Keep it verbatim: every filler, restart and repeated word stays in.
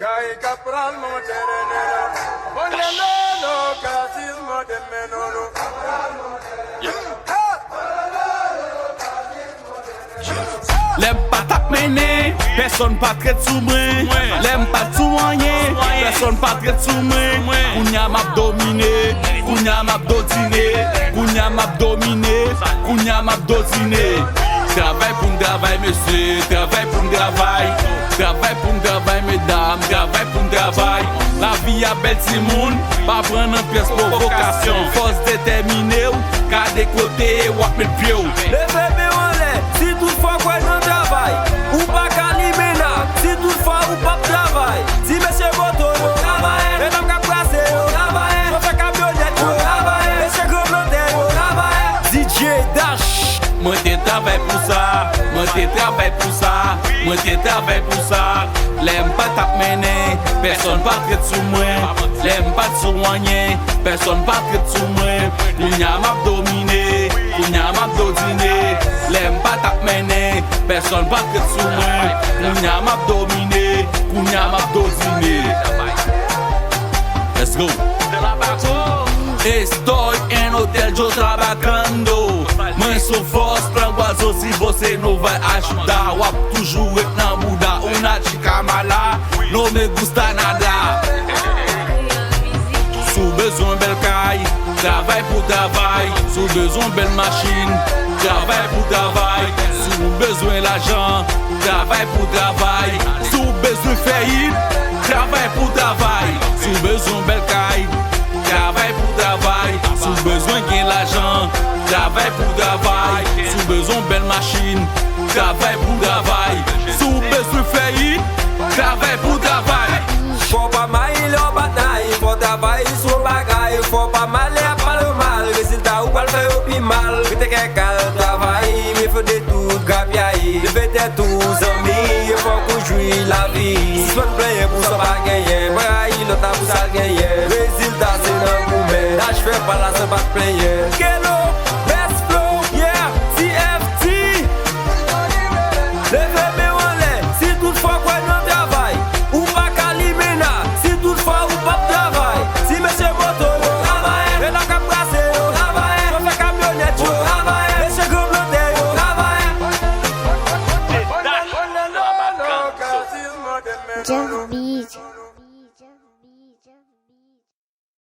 Kay k ap pral monte rene la. Bon, lè lolo, kasis monte men lolo. Lè m pa t ap mennen, pèsonn pa t ret sou mwen. Lè m pa t sou anyen, pèsonn pa t ret sou mwen. Kounye a m ap domine, kounye a m ap dodine. Kounye a m ap domine, kounye a m ap dodine. Travay pou n travay, mesye, travay pou n travay. Travay pou n travay, medam, travay pou n travay. Lavi a bèl, timoun, pa pran nan pyès pwovokasyon. Fòs detèmine w, gade kote w ap met pye w. Leve men w anlè, si tout fwa w kwè nan travay. Ou pa ka limena, si tout fwa ou p ap travay. Ti mesye moto yo, travay. Medam k ap brase yo, travay. Chofè kamyonèt yo, travay. Mesye gran plantè yo, travay. D J Dash. Mwen te travay pou sa, mwen te travay pou sa, mwen te travay pou sa. Lè m pa t ap mennen, pèsonn pa t ret sou mwen. Lè m pa t sou anyen, pèsonn pa t ret sou mwen. Kounye a m ap domine, kounye a m ap dodine. Lè m pa t ap mennen, pèsonn pa t ret sou mwen. Kounye a m ap domine, kounye a m ap dodine. Let's go. Estoy en Hotel Joe trabajando. Mwen sou fòs, plan gwazo, si você não vai ajudar, w ap toujou ret nan bouda. Una chica mala, no me gusta nada. Si w bezwen bèl kay, travay pou travay. Si w bezwen bèl machin, travay pou travay. Si w bezwen lajan, travay pou travay. Si w bezwen fè it, travay pou travay. Si w bezwen bèl kay, travay pou travay. Si w bezwen gen lajan, travay pou travay. Si w bezwen bèl machin, travay pou travay. Si w bezwen fè it, travay pou travay. Fò w pa may lè w pa t nay, fò w travay sou yon bagay. Fò w pa mal lè y ap pale w mal, rezilta ou pral fè yo pi mal. Rete kè kal, travay, mye fè de tout grapyay. Leve tèt ou, zanmi, e fòk ou jwi lavi. Sispann plenyen pou sa w pa genyen. Pa rayi lòt la pou sa l genyen. Rezilta se nan goumen. Laj fè pa la san pa t plenyen.